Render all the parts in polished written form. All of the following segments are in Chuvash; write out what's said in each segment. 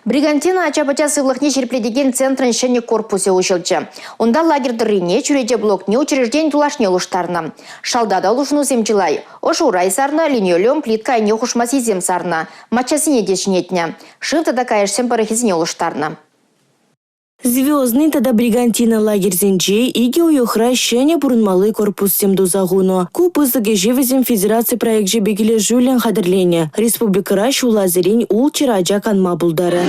Бригантина ача-пӑча сывлӑхне ҫирӗплетекен центрӑн ҫӗнӗ корпусӗ уҫӑлчӗ. Унта лагерь тӑррине, чӳрече блокне, учреждени тулашне улӑштарнӑ. Шалта та улшӑнусем чылай. Ӑшӑ урай сарнӑ, линолеум плитка айне хушма сийсем сарнӑ. Маччасене те ҫӗнетнӗ. Шыв тата каяшсен пӑрӑхӗсене улӑштарнӑ. «Звездный» тата «Бригантина» лагерьсенче икӗ уйӑхра ҫӗнӗ пурӑнмалли корпуссем туса хунӑ. Ку пысӑк ӗҫе вӗсем федераци проекчӗпе килӗшӳллӗн хатӗрленӗ. Республикӑра ҫулласерен 600 ача канма пултарӗ.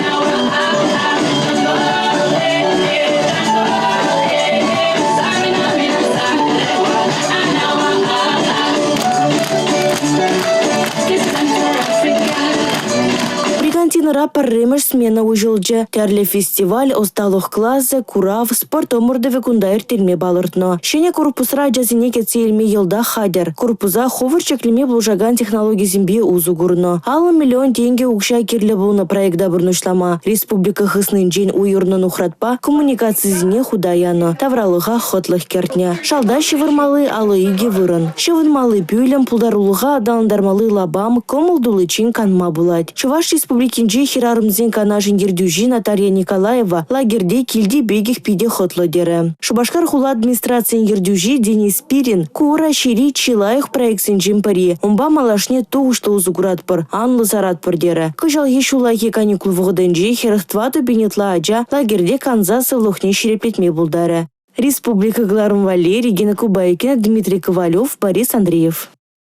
Бригантинӑра пӗрремӗш смена уҫӑлчӗ. Тӗрлӗ фестиваль, ӑсталӑх класӗ, курав, спорт ӑмӑртӑвӗ кунта ирттерме палӑртнӑ. Ҫӗнӗ корпусра ачасене кӗтсе илме йӑлтах хатӗр. Корпуса хӑвӑрт ҫӗклеме пулӑшакан технологисемпе усӑ курнӑ. 50 миллион тенкӗ укҫа кирлӗ пулнӑ проекта пурнӑҫлама. Республика хыснинчен уйӑрнӑ нухратпа коммуникацисене хута янӑ, тавралӑха хӑтлӑх кӗртнӗ. Шалта ҫывӑрмалли 52 вырӑн. Ҫӑвӑнмалли пӳлӗм, пултарулӑха аталантармалли лапам, кӑмӑл туличчен канма пулать. Чӑваш Республикинчи хӗрарӑмсен канашӗн ертӳҫи Наталья Николаева лагерьте килти пекех питӗ хӑтлӑ терӗ. Шупашкар хула администрацийӗн ертӳҫи Денис Спирин ку Раҫҫейри чи лайӑх проектсенчен пӗри. Унпа малашне тухӑҫлӑ усӑ куратпӑр, анлӑ саратпӑр терӗ. Кӑҫалхи ҫуллахи каникул вӑхӑтӗнче 44 пин ытла ача лагерьте канса сывлӑхне ҫирӗплетме пултарӗ. Республика кӑларӑм валли Регина Кубайкина, Дмитрий Ковалев, Борис Андреев.